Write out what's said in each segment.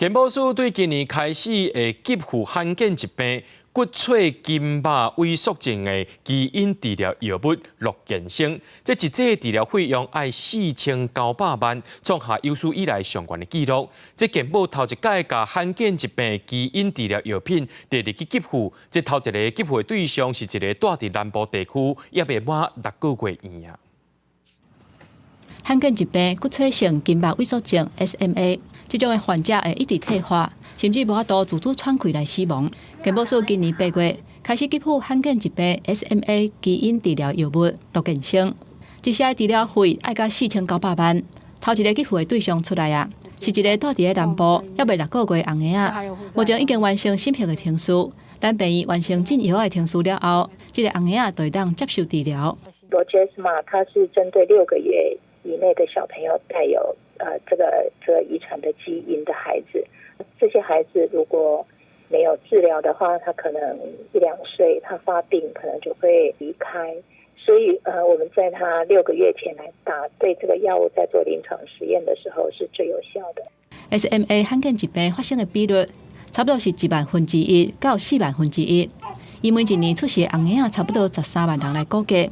健保署對今年開始會給付罕見疾病骨髓筋肉萎縮症的基因治療藥物樂健生，這一劑治療費用愛4900萬，創下有史以來上懸的紀錄。這健保頭一擺共罕見疾病基因治療藥品列入去給付，這頭一个給付的對象是一个蹛佇南部地區，猶未滿6個月嬰仔。罕見疾病骨髓性筋肉萎縮症（SMA），這種的患者會一直退化，甚至無法度自主喘氣來死亡。健保署今年8月開始給付罕見疾病 SMA 基因治療藥物樂健生，一劑治療費愛到4900萬。頭一个給付的對象出來啊，是一个蹛佇咧南部猶未6個月紅嬰仔，目前已經完成審核的程序，等病院完成進藥的程序了後，這个紅嬰仔就會當接受治療。 Zolgensma 它是針對6個月以內的小朋友帶有這個遺傳的基因的孩子，這些孩子如果沒有治療的話，他可能一兩歲，他發病可能就會離開。所以我們在他6個月前來打對這個藥物在做臨床實驗的時候是最有效的。 SMA 罕見疾病發生的比率差不多是1萬分之一到4萬分之一，以每一年出世的紅嬰仔差不多13萬人來估計。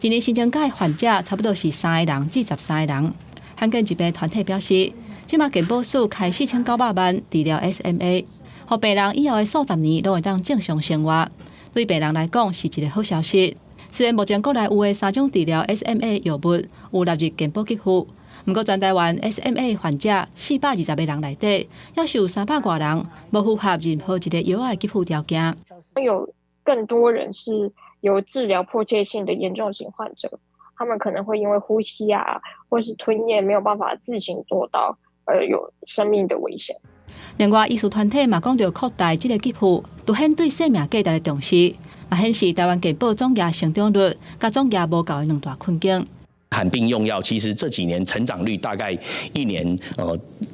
一年申請的患者差不多是3個人至13個人。罕見疾病團體表示，這馬健保署開4900萬治療 SMA，予病人以後的數十年攏會當正常生活，對病人來講是一个好消息。雖然目前國內有的三種治療 SMA 藥物有納入健保給付，毋過全台灣 SMA 患者420個人內底，猶是有300外人無符合任何一个藥的給付條件。有更多人是有治療迫切性的嚴重型患者，他們可能會因為呼吸啊，或是吞嚥沒有辦法自行做到，而有生命的危險。另外，醫師團體嘛講著擴大這个給付，凸顯對生命價值的重視，嘛顯示台灣健保總額成長率佮總額無夠的兩大困境。罕病用藥其實這幾年成長率大概一年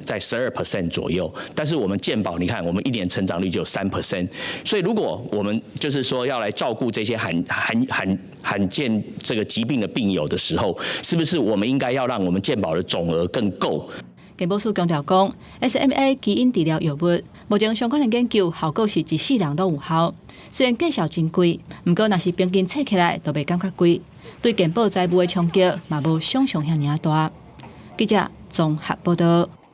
在12% 左右，但是我們健保你看我們一年成長率就3%，所以如果我們就是說要來照顧這些罕見這個疾病的病友的時候，是不是我們應該要讓我們健保的總額更夠？健保署強調講，SMA 基因治療藥物目前相關的研究效果是一世人攏有效，雖然價數真貴，毋過若是平均計起來，就袂感覺貴。對健保財務的衝擊嘛無想像遐爾大。記者綜合報道。